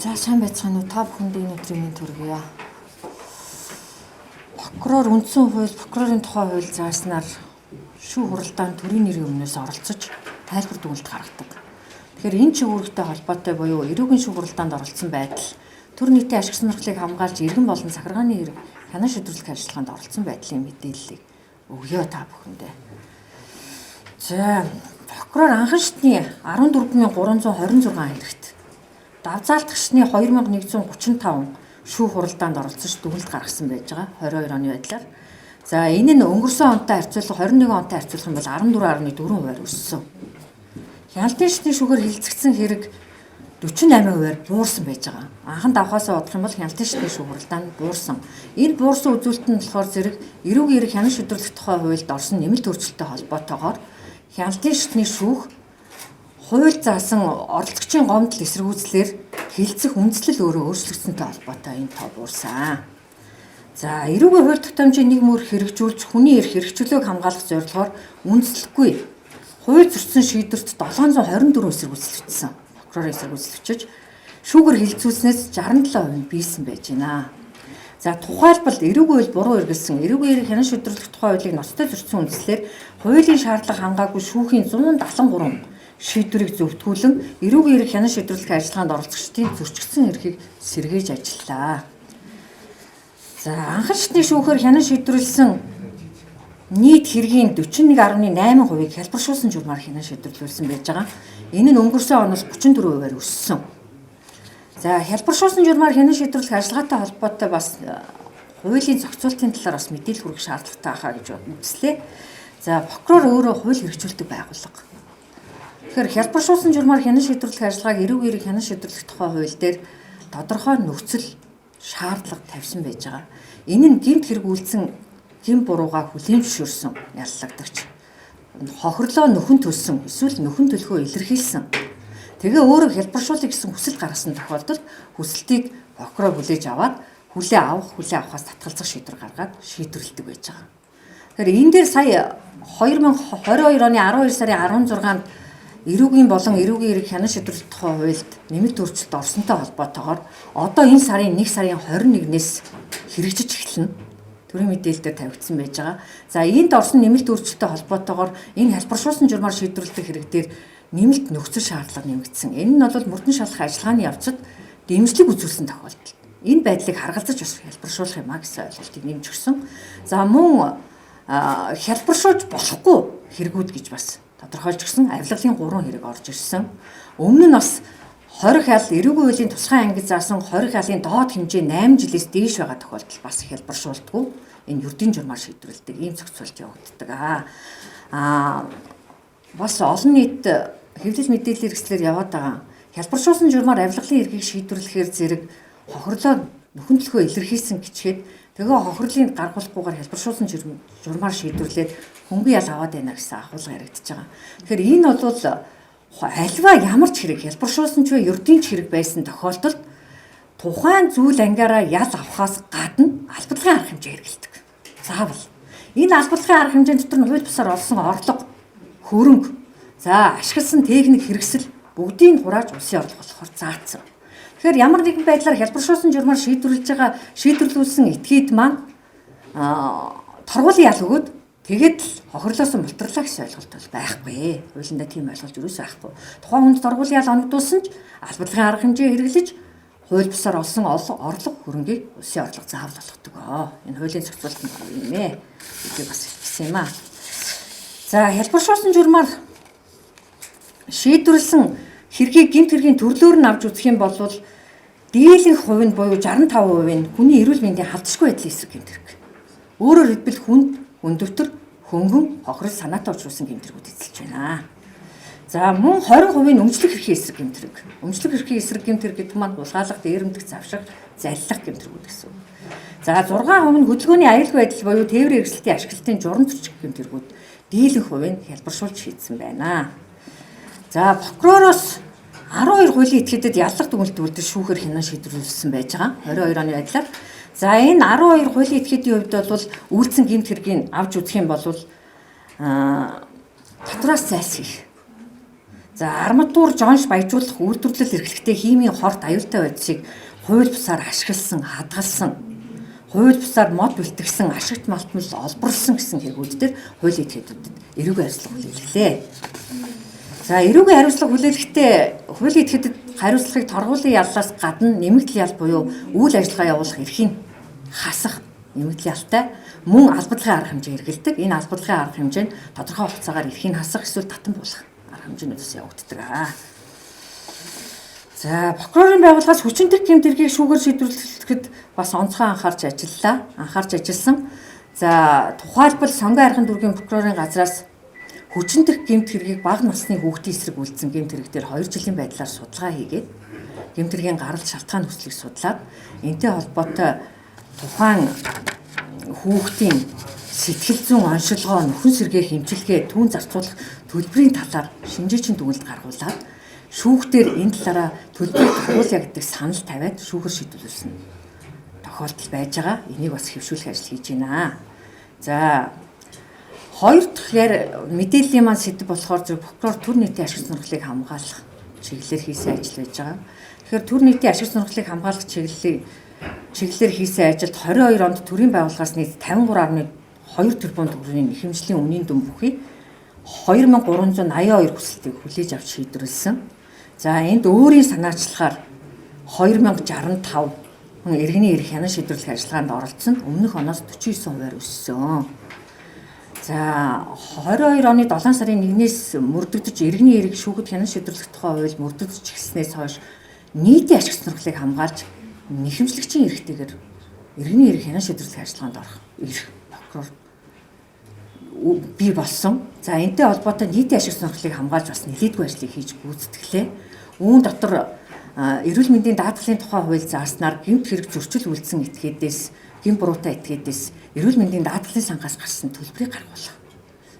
За, сайн байцгаана уу? Та бүхэнд энэ өдрийн мэнд хүргье. Прокурор үндсэн хууль, прокурорын тухай хууль зааснаар шүүх хуралдаанд төрийн нэрийн өмнөөс оролцож тайлбар дүгнэлт гаргадаг. Тэгэхээр энэ чиг үүрэгтэй холбоотой буюу эрүүгийн шүүх хуралдаанд оролцсон байдал, төр нийтийн ашиг сонирхлыг хамгаалж иргэн болон захиргааны хэрэг хянан шийдвэрлэх ажиллагаанд оролцсон байдлын мэдээллийг өгье та бүхэндээ. За, прокурор анхан шатны 14,326 хэрэгт давзаалтгчны 2135 шүүх хуралдаанд оролцож дүгнэлт гаргасан байж байгаа 22 оны байдлаар. За, энэ нь өнгөрсөн онтой харьцуулах 21 онтой харьцуулах юм бол 14.4% өссөн. Хяналтын шатны шүүхээр хэлэлцэгдсэн хэрэг 48%-аар буурсан байж байгаа. Анхан давхаасаа бодох юм бол хяналтын шатны шүүх хуралдаа нь буурсан. Энэ буурсан үзүүлэлт нь болохоор зэрэг эрүүгийн эрэг хянан шүүмжлэх тухай хуульд орсон нэмэлт өөрчлөлттэй холбоотойгоор хяналтын шатны шүүх хууль заасан оролцогчийн гомдол эсэргүүцлээр хэлэлцэх үндслэл өөрөө өөрчлөгдсөнтэй холбоотой энэ тоо буурсан. За, эрүүгийн хууль тогтоомжийн нэг мөр хэрэгжүүлж хүний эрх хэрэгчлөөг хамгаалах зорилгоор үндслэхгүй хууль зөрчсөн шийдвэрт 724 эсэргүүцэл өгсөн. Прокурорын эсэргүүцэл өчөж шүүгээр хэлэлцүүлснээс 67% нь бийсэн байж байна. За, тухайлбал эрүүгийн хууль буруу хэрэгэлсэн эрүүгийн эрх хянан шүүмжлэх тухай хуулийг ноцтой зөрчсөн үндслээр хуулийн шаардлага хангаагүй шүүхийн 173 шийдвэрийг зөвтгүүлэн эрүүгийн эрх хянан шийдвэрлэх ажиллагаанд оролцогчдын зөрчигдсөн эрхийг сэргийж ажиллаа. За, анхан шатны шүүхээр хянан шийдвэрлсэн нийт хэргийн 41.8%-ийг хялбаршуулсан журмаар хянан шийдвэрлүүлсэн байж байгаа. Энэ нь өнгөрсөн оноос 34%-аар өссөн. За, хялбаршуулсан журмаар хянан шийдвэрлэх ажиллагаатай холбоотой бас хуулийн зохицуултын талаар бас мэдээлэл хүргэх шаардлагатай хаа гэж үзлээ. За, прокурор өөрөө хууль хэрэгжүүлдэг байгууллага. Тэгэхээр хялбаршуулсан журмаар хянан шийдвэрлэх ажиллагааг эрүүгийн эрэг хянан шийдвэрлэх тухай хууль дээр тодорхой нөхцөл шаардлага тавьсан байж байгаа. Энэ нь гэмт хэрэг үйлдсэн гэм буруугаа хүлээн зөвшөөрсөн яллагдагч, хохирлоо нөхөн төлсөн эсвэл нөхөн төлөхөө илэрхийлсэн. Тэгээ өөрөө хялбаршуулъя гэсэн хүсэл гаргасан тохиолдолд хүсэлтийг прокурор хүлээж аваад хүлээ авах, хүлээ авахаас татгалзах шийдвэр гаргаад шийдвэрлэдэг байж байгаа. Тэгэхээр энэ дээр сая 2022 оны 12 сарын 16-нд эрүүгийн болон эрүүгийн эрэг хянан шийдвэрлэх тухай хуульд нэмэлт өөрчлөлт орсонтой холбоотойгоор одоо энэ сарын 1 сарын 21-ээс хэрэгжиж эхэлнэ. Төрийн мэдээлэл дээр тавигдсан байж байгаа. За, энд орсон нэмэлт өөрчлөлттэй холбоотойгоор энэ хялбаршуулсан журмаар шийдвэрлэдэг хэрэг дээр нэмэлт нөхцөл шаардлага нэмэгдсэн. Энэ нь бол мөрдөн шалах ажиллагааны явцад дэмжлэг үзүүлсэн тохиолдолд энэ байдлыг харгалзаж бас хялбаршуулах юм а гэсэн ойлголтыг нэмж өгсөн. За, мөн хялбаршуулж болохгүй хэрэгүүд гэж бас тодорхойлж өгсөн. Авилгалын 3 хэрэг орж ирсэн. Өмнө нь бас 20 хял эрүүгийн хуулийн тусгай ангид заасан 20 хялын доод хэмжээ 8 жилээс дээш байгаа тохиолдолд бас хялбаршуулдаггүй. Энэ ердийн журмаар шийдвэрлэдэг ийм зохицуулт явагддаг. Бас олон нийт хэвлэл мэдээллийн хэрэгслээр яваад байгаа. Хялбаршуулсан журмаар авилгалын эрхийг шийдвэрлэхээр зэрэг хохирлоо нөхөн төлхөө илэрхийлсэн гिचгээд тэгээ хохирлыг гаргуулахгүйгээр хялбаршуулсан журмаар шийдвэрлээд хөнгөн ял аваад байна гэсэн ахуулга яригдчихэж байгаа. Тэгэхээр энэ бол альва ямар ч хэрэг хялбаршуулсан ч вэ ердийн ч хэрэг байсан тохиолдолд тухайн зүйл ангиараа ял авахаас гадна албадлагын арга хэмжээ хэрэглэдэг. Заавал. Энэ албадлагын арга хэмжээний дотор нь хууль бусаар олсон орлого, хөрөнгө, за ашигласан техник хэрэгсэл бүгдийг хурааж улсын орлого болохоор заасан. Тэгэхээр ямар нэгэн байдлаар хялбаршуулсан журмаар шийдвэрлэж байгаа шийдвэрлүүлсэн этгээд маань торгуулийн ял өгөөд тэгээд л хохирлоос мултарлаа гэсэн ойлголт бол байхгүй. Хуулиндаа тийм ойлголт юус байхгүй. Тухайн хүнд торгуулийн ял оногдуулсан ч албадлагын арга хэмжээ хэрэглэж хууль бусаар олсон орлого хөрөнгийг улсын орлого заавал болгодог. Энэ хуулийн зохицуулалт нь юм ээ гэдгийг бас хэлсэн юм аа. За, хялбаршуулсан журмаар шийдвэрлсэн хэргийг гэмт хэргийн төрлөөр нь авч үзэх юм бол дийлэнх хувь нь буюу 65% нь хүний эрүүл мэндийн халдшгүй байдлын эсрэг гэмт хэрэг. Өөрөөр хэлбэл хүнд, хүндөвтөр, хөнгөн, хохирол санаатай учруулсан гэмт хэргүүд эзэлж байна. За, мөн 20% нь өмчлөх эрхийн эсрэг гэмт хэрэг. Өмчлөх эрхийн эсрэг гэмт хэрэг гэдэг маань хулгайлах, дээрэмдэх, завших, заллах гэмт хэргүүд гэсэн үг. За, 6% нь хөдөлгөөний аюулгүй байдал буюу тээврийн хэрэгслэлтийн ашиглалтын журам зөрчих гэмт хэргүүд дийлэнх хувийг хялбаршуулж шийдсэн байна. За, прокуророос 12 хуулийн этгээдэд яллах дүгнэлт үлдэж шүүхээр хянан шийдвэрлүүлсэн байж байгаа. 22 оны байдлаар. За, энэ 12 хуулийн этгээдийн хувьд бол үйлдсэн гэмт хэргийг авч үзэх юм бол татвараас зайлсхийх. За арматур жонш баяжуулах үйлдвэрлэл эрхлэхдээ химийн хорт аюултай бодисыг хууль бусаар ашигласан, хадгалсан, хууль бусаар мод бэлтгэсэн, ашигт малтмал олборлсон гэсэн хэрэгүүд дээр хуулийн этгээдүүдэд эрүүгийн хариуцлага хүлээлгэлээ. За эрүүгийн хариуцлага хүлээлгэхдээ хуулийн этгээдэд хариуцлагыг торгуулийн яллаас гадна нэмэгдэл ял буюу үйл ажиллагаа явуулах эрхийг хасах нэмэгдэл ялтай мөн албадлагын арга хэмжээ хэрэгэлдэг. Энэ албадлагын арга хэмжээ нь тодорхой хугацаагаар эрхийг хасах эсвэл татан буулгах арга хэмжээнүүд бас явагддаг. За прокурорын байгууллагаас хүчинтэх гэмт хэргийг шүүгээр шийдвэрлэхэд бас онцгой анхаарч ажиллалаа. Анхаарч ажилласан. За тухайлбал Сонгон архин дүүргийн прокурорын газраас хүчинтэх гэмт хэргийг бага насны хүүхдийн эсрэг үйлдсэн гэмт хэрэг дээр 2 жилийн байдлаар судалгаа хийгээд гэмт хэргийн гаралт шалтгаан нөхцөлийг судлаад энтэй холбоотой тухайн хүүхдийн сэтгэл зүйн оншилгоо, нөхөн сэргээх эмчилгээ, түүн зарцуулах төлбөрийн талаар шинжээчийн дүгнэлт гаргуулад шүүхтэр энэ талаараа төлбөрийг гаргуулъя гэдэг санал тавиад шүүхэр шийдвэрлэсэн тохиолдол байж байгаа. Энийг бас хэвшүүлэх ажил хийж байна. За хоёр дахь мэдээллийн маань сэдэв болохоор зөв прокурор төр нийтийн ашиг сонирхлыг хамгаалах чиглэлээр хийсэн ажил байж байгаа. Тэгэхээр төр нийтийн ашиг сонирхлыг хамгаалах чиглэлээр хийсэн ажилд 22 онд төрийн байгууллагаас нийт 53.2 тэрбум төгрөгийн нэхэмжлийн үнийн дүн бүхий 2382 хүсэлтийг хүлээж авч шийдвэрлэсэн. За энд өөрийн санаачлахаар 2065 хүн иргэний эрх хянан шийдвэрлэх ажиллагаанд оролцсон. Өмнөх оноос 49%-аар өссөн. За 22 оны 7 сарын 1-ээс мөрдөгдөж иргэний эрх шүүхэд хянан шийдвэрлэх тухай хууль мөрдөгдөж эхэлснээс хойш нийтийн ашиг сонирхлыг хамгаалж нэхэмжлэгчийн эрхтэйгээр иргэний эрх хянан шийдвэрлэх ажиллагаанд орох эрх прокурор бий болсон. За энэтэй холбоотой нийтийн ашиг сонирхлыг хамгаалж бас нэлээдгүй ажлыг хийж гүйцэтгэлээ. Үүн дотор эрүүл мэндийн даатгалын тухай хууль зааснаар гэмт хэрэг зөрчил үйлдсэн этгээдээс гэм буруутай этгээдээс эрүүл мэндийн даатгалын сангаас гарсан төлбөрийг гаргуулах.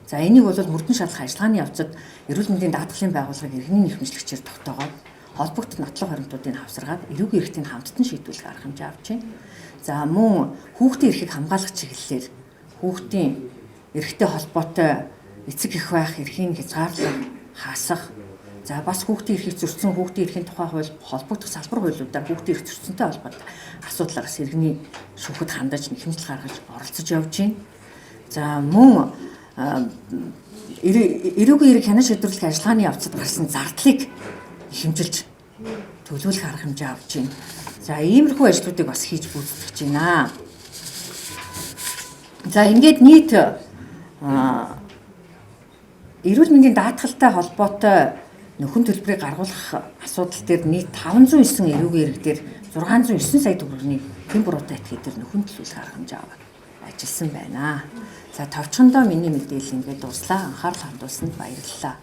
За энийг бол мөрдөн шалах ажиллагааны явцад эрүүл мэндийн даатгалын байгууллагыг иргэний нэхэмжлэгчээр тогтоогоод холбогдох нотлох баримтуудыг хавсаргаад эрүүгийн эрхтийг хамттан шийдвэрлэх арга хэмжээ авч байна. За мөн хүүхдийн эрхийг хамгаалах чиглэлээр хүүхдийн эрхтэй холбоотой эцэг эх байх эрхийг хязгаарлах, хасах, за бас хүүхдийн эрхийг зөрчсөн хүүхдийн эрхийн тухай хууль холбогдох салбар хуулиудаар хүүхдийн эрх зөрчсөнтэй холбоотой асуудлаар бас иргэний шүүхэд хандаж нэхэмжил гаргаж оролцож явж байна. За мөн эрүүгийн эрх хянан шийдвэрлэх ажиллагааны явцад гарсан зардлыг хэмжилж төлөвлөх арга хэмжээ авч байна. За иймэрхүү ажлуудыг бас хийж гүйцэтгэж байна. За ингээд нийт эрүүл мэндийн даатгалтай холбоотой нөхөн төлбөрийг гаргуулах асуудал дээр нийт 509 эрүүгийн эрэг дээр 609 сая төгрөгийн хэн буруутай этгээд дээр нөхөн төлөвлөх арга хэмжээ аваад ажилласан байна. За товчхондоо миний мэдээлэл ингээд дууслаа. Анхаарал хандуулсанд баярлалаа.